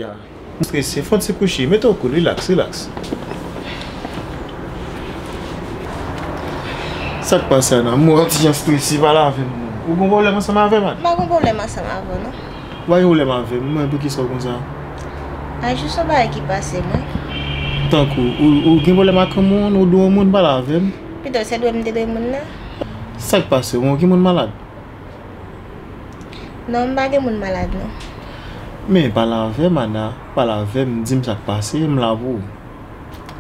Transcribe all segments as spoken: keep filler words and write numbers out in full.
Ya. M strese, fè yon ti kouche, mete w cool, relax, relax. Sa k pase, Ana? M wè w ti jan strese, pale avè m non. Ou gon pwoblèm ansanm avè m, Ana? M pa gon pwoblèm ansanm avè w non. Ou pa gen pwoblèm avè m, mwen, poukisa w konsa? A, jis yon bagay ki pase mwen. Tankou, ou, ou gen pwoblèm ak yon moun, ou dwe yon moun, pale avè m. Pito, se dwe m te dwe moun nan? Sa k pase, ou gen moun malad? Non, m pa gen moun malad non. Men, pale avè m, Ana, pale avè m, di m sa k pase, m la pou ou.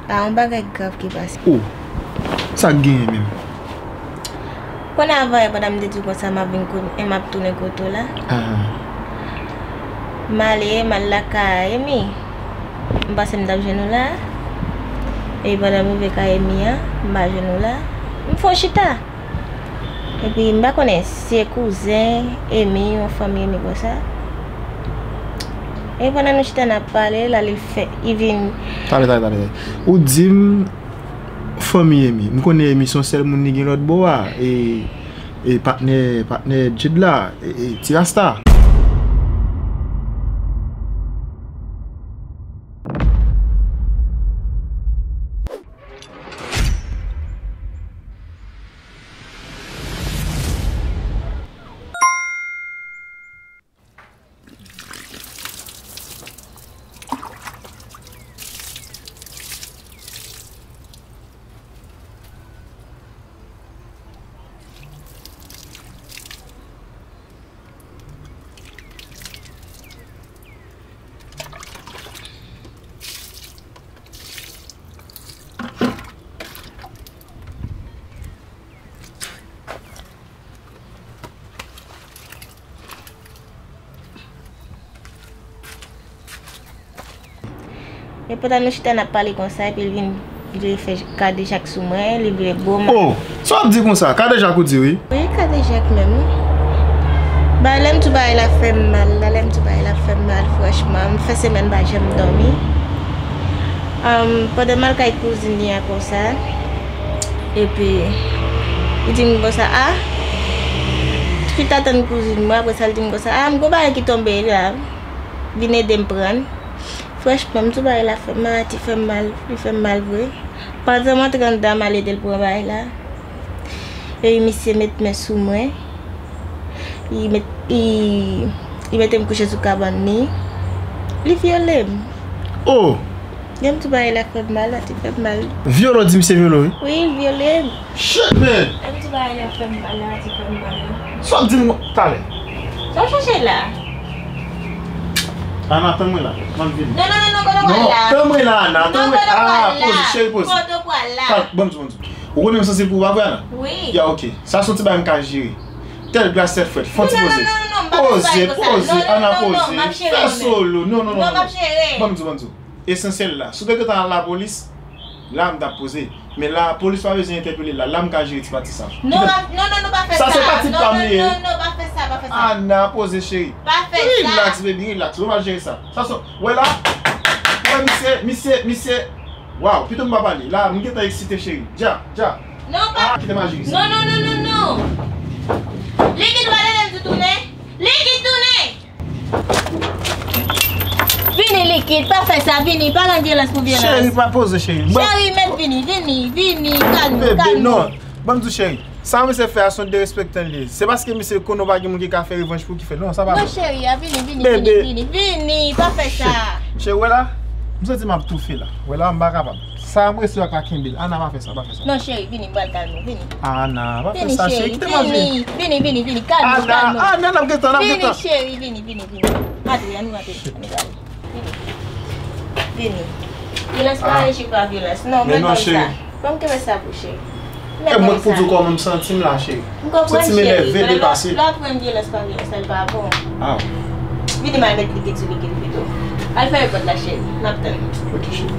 A, yon bagay grav ki pase. Oh, sa k genyen menm? Konn avan yè pandan m te di w konsa m ap vin kote, m ap tounen kote w la. Ah. M ale, m al lakay Emi. M panse m t ap jwenn ou la. E pandan m rive kay Emi an, m pa jwenn ou la. M fè yon chita. Epi m pa konnen si se kouzen Emi, yon fanmi Emi konsa. E pandan nou chita n ap pale, la li fè, li vin. Tande, tande, tande. Ou di m fanmi Emi. M konnen Emi se yon sèl moun li gen lòt bò a. E, e patnè, patnè Djed la, e, e ti rasta. E pandan nou chita n ap pale konsa, epi l vin vle fè kadejak sou mwen, li vle bo m. Oh, sa w ap di konsa? Kadejak ou di wi? Wi, kadejak menm wi. Ba, lè m di w bagay la fè m mal la, lè m di w bagay la fè m mal, franchman, m fè semèn m pa janm dòmi. Ahn, pandan m al kay kouzin li a konsa, epi li di m konsa, a, chita tann kouzin mwen, apre sa l di m konsa, a, m gon bagay ki tonbe la, vin ede m pran l. Franchman, m di w bagay la fè m mal, li fè m mal, li fè m mal vre. Pandan m antre anndan, m al ede l pran bagay la. Epi misye met men sou mwen. Li met, li, li mete m kouche sou kabann li. Li vyole m. Oh! Lè m di w bagay la fè m mal, la te fè m mal. Vyole w di misye vyole w wi? Wi, li vyole m. Shit, man! Lè m di w bagay la fè m mal, la te fè m mal. Sa w ap di m talè? Sa w chache la? Ana, tann mwen la. M ap vini. Non, non, non, non, kote w pral la? Non, tann mwen la, Ana. Tann mwen. Ah, poze, cheri, poze. Kote w pral la? Ban m di, ban m di. Ou konnen m sansib pou ou, pa vre, Ana? Wi. Ya, ok. Sa se yon ti bagay m ka jere. Tèt glas, tèt frèt. Fè yon ti poze. Non, non, non, non, non, m pa bezwen konsa. Poze, poze, Ana, poze. Non, non, non, m ap jere. Fè solo. Non, non, non, non, non. Non, m ap jere. Ban m di, ban m di. Esansyèl la. Si w te gentan al lapolis, la m t ap poze. Men la, polis pa bezwen entèpele l la. La m ka jere ti pati sa. Non, non, non, non, pa fè sa. Sa se pati pa m li ye. Non, non, non, pa fè sa, pa fè sa. Ana, poze cheri. Pa fè sa. Relax, baby, relax. Ou pa jere sa. Sa se, wè la. Wè misye, misye, misye. Waw, pito m pa pale. La, m gentan eksite cheri. Dja, dja. Non, pa. Ah, kite m al jere sa. Non, non, non, non, non. Likid, wale lè m di tounen. Likid, tounen. Vini, Likid, pa fè sa, vini, pa rann vyolans pou vyolans. Cheri, pa poze, cheri. Cheri, mèt vini, vini, vini, kalme w, kalme w. Non, ban m di w, cheri, sa misye fè a se yon derespektan li ye. Se paske misye konnen w pa gen moun ki ka fè revanj pou ki fè. Non, sa pa bon. Non, cheri, a, vini, vini, vini, vini, vini, pa fè sa. Cheri, wè la, m santi m ap toufe la. Wè la, m pa kapab. Sa m resi w ak la kenbe l. Ana, pa fè sa, pa fè sa. Non, cheri, vini, m pral kalme w, vini. Ana, pa fè sa, cheri, kite m al jere. Vini, vini, vini, kalme w, kalme w. Ana, Ana, n ap gentan, n ap gentan. Vini, cheri, vini, vini, vini. Antre, ann nou antre, ann nou pral. Vini. Vini. Vyolans pa reji pa vyolans. Non, men non, cheri. Ban m kenbe sa pou cheri. E mwen k pou di w kòman m santi m la, cheri. M konprann, cheri, men lè, lè w ap pran vyolans pa vyolans, sa l pa bon. Ah. Vini, m al met likid sou likid pito. Al fèmen pòt la, cheri. N ap tann. Ok, cheri.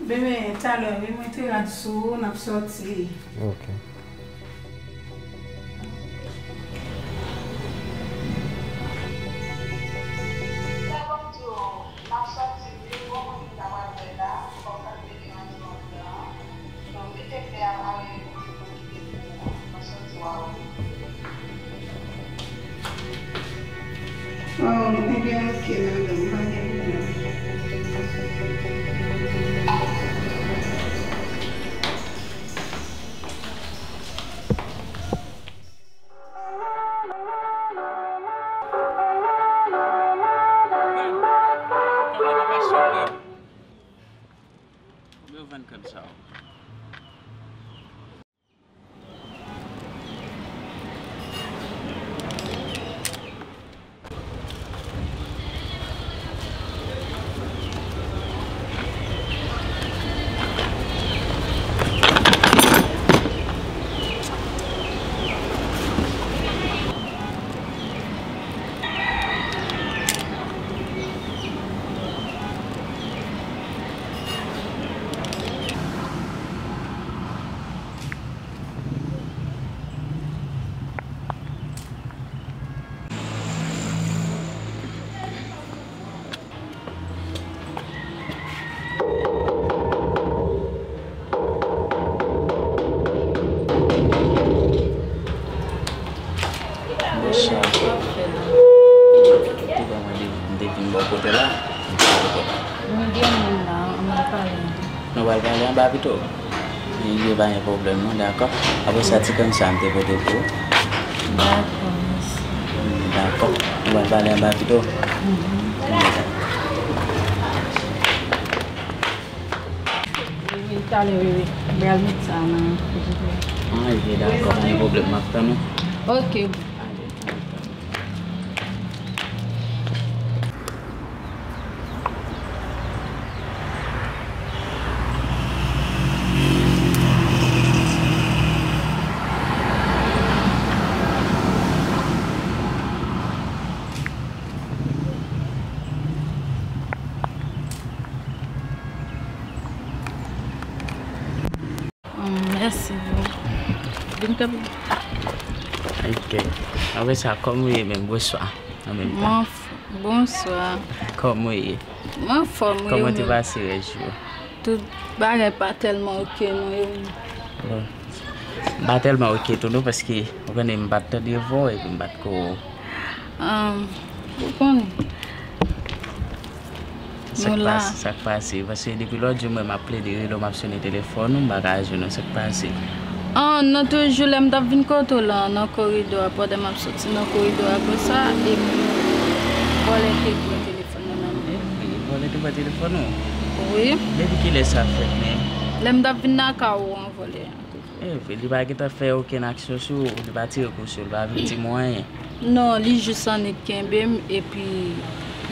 Bebe, talè, wi, mwen te rad sou ou, n ap sòti. Ok. Sa bon, m di w, n ap sòti, wi, bon, mwen menm ta pral wè la, fòk m ta te deranje w andedan an. Donk, mete klè a parèy, mwen te kite pou ou, n ap sòti, w a wè. Oh, ebyen, ok, madanm, pa gen pwoblèm. Konbyen w vann kàn sa a? Bonswa. Ou pa mande m te vin bò kote la? M te vin bò kote la. Nou gen moun la, ann al pale. Nou pral pale anba pito. Ebyen, pa gen pwoblèm non, dakò. Apre sa, ti kàn sa a m te pote pou ou. Dakò, mèsi. Dakò. Nou pral pale anba pito. Mhm. Wi, wi, talè, wi, wi. M pral met sa nan frijider. Ah, ebyen, dakò, pa gen pwoblèm, m ap tann ou. Ok. Ale, m ap tann ou. Hum, mèsi bro. Vin kanpe. Ok. Apre sa, kòman w ye menm? Bonswa. An menm tan. Mwen f-, bonswa. Kòman w ye? Mwen anfòm, wi, ou menm? Kòman te pase rès jou? Tout bagay pa tèlman ok non, e ou menm? Bon. M pa tèlman ok tou non, paske ou konnen m pa t tande vwa w epi m pa t ko. Ahn, ou konnen. Sa k pase, sa k pase? Paske depi lòt jou mwen m ap plede rele w, m ap sone telefòn ou, m pa ka jwenn ou, sa k pase? An, nan toujou lè m t ap vin kote w la, nan koridò a, pandan m ap soti nan koridò a konsa, epi vòlè te pran telefòn nan nan men m. Epi vòlè te pran telefòn ou? Wi. Depi kilè sa fèt menm? Lè m t ap vin lakay ou an, vòlè an te pran. Epi li pa gentan fè okenn aksyon sou ou, li pa tire kou sou ou, li pa vin di mwen anyen. Non, li jis annik kenbe m, epi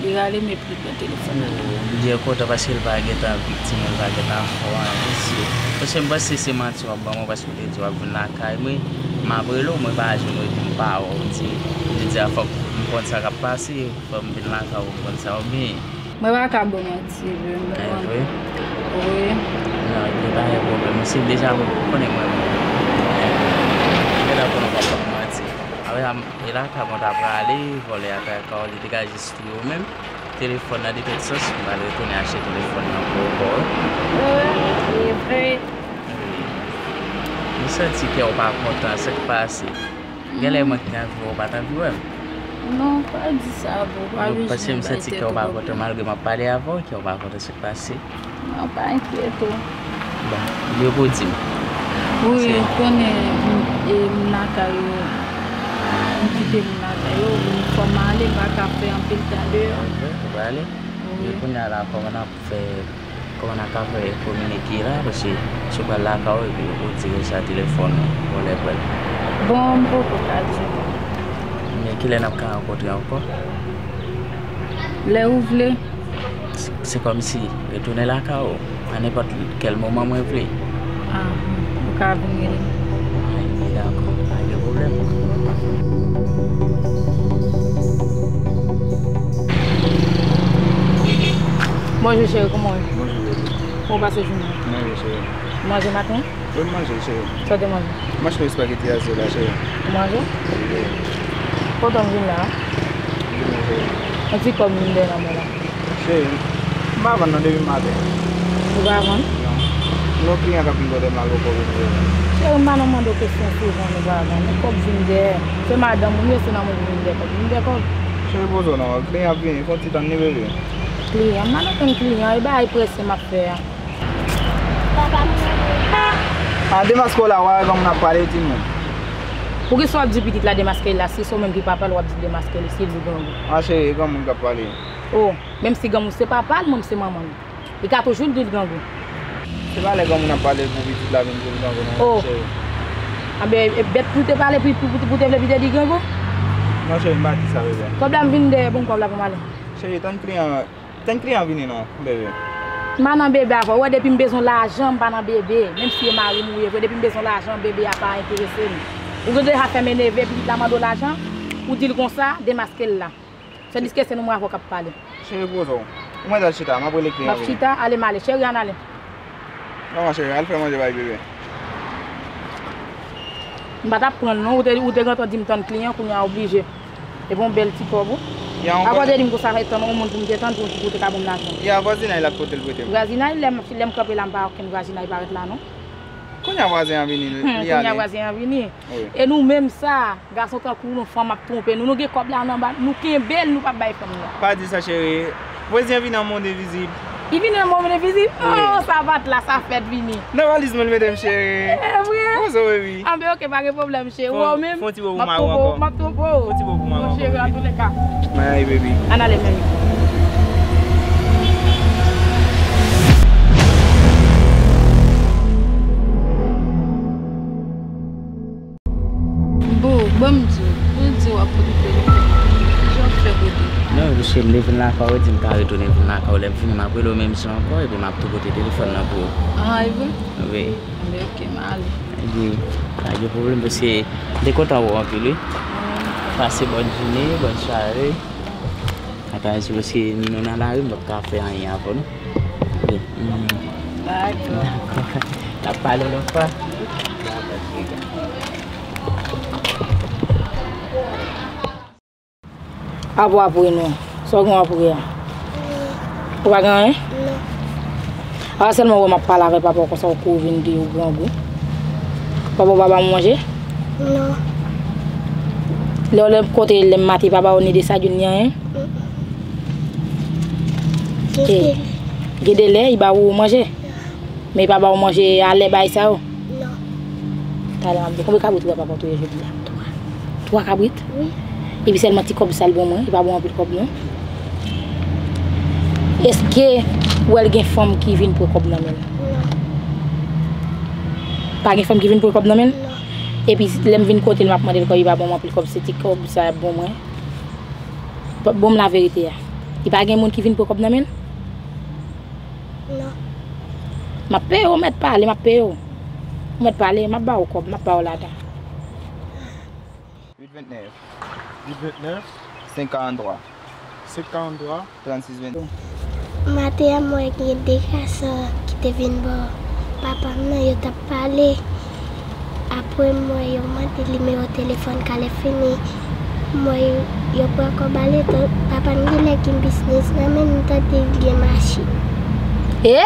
li rale m, epi li pran telefòn nan men m. Li byen kontan paske li pa gentan viktim, li pa gentan fè w anyen, mesye. Paske m panse se manti w ap ban mwen, paske w te di w ap vin lakay mwen, m ap rele w, mwen pa jwenn w, epi m pa wè w, di, m te di a fòk m konn sa k ap pase, fò m vin lakay ou, m konn sa w genyen. Mwen pa ka ba w manti, vre, m konn. Vre? Wi. Non, li pa gen pwoblèm. Si deja mwen konnen mwen menm. Mwen gentan konnen w p ap ban m manti. Apre sa, e lakay mwen ta prale, vòlè a ta ka w, li te ka jis touye w menm. Telefòn nan, de tout sans, m pral retounen achte telefòn nan pou ou kò. Wi, e vre. Wi. M santi kè w pa kontan, sa k pase? Genlè mwen ki t anvi wè w, ou pa t anvi wè m. Non, pa di sa, bro. Pa bezwen bay tèt ou pwoblèm. Paske m santi kè w pa kontan, malgre m ap pale avè w, kè w pa kontan, sa k pase? Non, pa enkyete w. Bon, li yo pou di m. Wi, ou konnen, m, e, m lakay yo. M kite moun lakay yo, fò m ale, m pa ka fè anpil tan deyò. Ok, ou prale? Wi. Men kounye a la, kòman n ap fè, kòman n a ka fè kominike la, paske si w pral lakay ou epi ou di konsa telefòn ou, vòlè pran l. Bon, m poko ka di w. Men kilè n ap ka rankontre ankò? Lè ou vle. Se, se kòmsi retounen lakay ou a nenpòt kèl moman mwen vle. Ah, ou ka vin rele m. Ay, dakò, pa gen pwoblèm. Bonjou, cheri, kòman w ye? Bonjou, bebe. Kòman w pase jounen an? Mwen byen, cheri. Ou manje maten? Wi, m manje, cheri. Sa w te manje? M achte yon espageti a zye la, cheri. Ou manje? Wi. Kontan m vin la. Vin la, cheri. Yon ti kòb m vin dèyè nan men la. Cheri, m pa vann non depi maten. Ou pa vann? Non. Yon kliyan k ap vin kote m la, l poko vini. Cheri, m pa nan mande w kesyon souvan, ou pa vann. Yon kòb vin dèyè. Se madanm ou m ye, se nan mwen pou vin dèyè kòb. Vin dèyè kòb. Cheri, poze w non, kliyan ap vini, fè yon ti tann li, bebe. Kliyan? M pa nan tann kliyan, e bagay prese m ap fè a. Papa m rele. A, demaske w la, w a wè granmoun ap pale, timoun. Poukisa w ap di pitit la demaske l la, si se w menm ki papa l, w ap di l demaske li, si l grangou? A, cheri, e granmoun k ap pale. O, menm si granmoun se papa l, mwen m se manman l. Li ka toujou di l grangou. Se pa lè granmoun ap pale pou pitit la vin di l grangou, non, cheri. Anben, e bèt pou te pale, pou, pou, pou, pou te vle pou te di grangou? Non, cheri, m pa di sa, bebe. Kòb la m vin dèyè, ban m kòb la pou m ale. Cheri, tann kliyan, tann kliyan vini non, bebe. M pa nan bebe avè w. Ou wè, depi m bezwen lajan, m pa nan bebe. Menm si e mari m ou ye vre, depi m bezwen lajan, bebe a pa enterese m. Ou gen deja fè m eneve, pitit la mande w lajan, ou di l konsa, demaske l la. Tandiske se nou mwen avè w k ap pale. Cheri, poze w. Ou mèt al chita, m ap rele kliyan vini. M ap chita, ale m ale. Cheri, ann ale. Non, cheri, al fè manje bay bebe. M pa t ap pran l non, ou te, ou te gentan di m tann kliyan, kounye a oblije. Epi yon bèl ti kòb ou. Akò w te di m konsa fè tann yon moun pou m te tann pou, pou w te ka ban m lajan. Ya, vwazinay la k pote l prete m. Vwazinay, lè m, lè m kanpe la, m pa wè okenn vwazinay parèt la non. Kounye a vwazen an vini, li ale. Kounye a vwazen an vini. Wi. E nou menm sa, gason tankou nou, fanm ap twonpe nou. Nou gen kòb la nan ba, nou kenbe l, nou p ap bay fanm nan. Pa di sa, cheri. Vwazen an vini an mond envizib. Li vini an mond envizib? Wi. Oh, savat la, sa fèt vini. Nan valiz mwen, l mete m, cheri. E vre? Poze w, baby. Anben, oke, pa gen pwoblèm, cheri. Ou wè w menm? Fè yon ti bo pou mari w ankò. M ap twonpe w. Fè yon ti bo pou mari w ankò, baby. Mon cheri, an tou lè ka. Mwen ale, baby. Ann ale, baby. Bon, ban m di w, ou di w ap pote telefòn. Kijan w fè pote? Non, paske m te vin lakay ou, ou di m ka retounen vin lakay ou. Lè m fini, m ap rele w menm jan ankò, epi m ap tou pote telefòn nan pou ou. Ah, e vre? Wi. Anben, oke, m ale. Epi, pa gen pwoblèm, paske m te kontan wè w anpil, wi. Ah, wi. Pase bòn jounen, bòn sware. Ata, se paske nou nan lari, m p ap ka fè anyen avè w, non. Wi. Dakò. Dakò. N ap pale lòt fwa. Apre, apre, non. Sa w gen apre a? Ou pa gen anyen? Non. A, sèlman wè m ap pale avè papa w konsa, ou kouri vin di ou grangou. Papa w pa ba w manje? Non. Lè w, lè kote lè m maten, pa ba w ni de sadin, ni anyen? Mm. Gen de lè. Gen de lè, li ba ou manje? Men li pa ba w manje a lè bagay sa yo? Non. Talè m ap di, konbyen kabrit ou wè papa w touye jodi a? Twa. Twa kabrit? Wi. Epi sèlman ti kòb sa l ban mwen, li pa ban w anpil kòb non. Èske ou wè l gen fanm ki vin pran kòb nan men l? Non. Pa gen fanm ki vin pran kòb nan men l? Non. Epi lè m vin kote l, m ap mande l kòb, li pa ban mwen anpil kòb, se ti kòb sa l ap ban mwen. Ba-, ban m laverite a. Li pa gen moun ki vin pran kòb nan men l? Non. M ap peye w, ou mèt pale, m ap peye w. Ou mèt pale, m ap ba w kòb, m ap ba w ladan. Uit vennèf. Uit vennèf. Senk karanntwa. Senk karanntwa. Trannsis vennde. Maten an, mwen gen de gason ki te vin bò papa m nan, yo t ap pale. Apre, mwen, yo mande nimewo telefòn, kalè fini, mwen, yo pran kòb ale, papa m gen lè gen biznis nan men l, m tande l gen machin. E?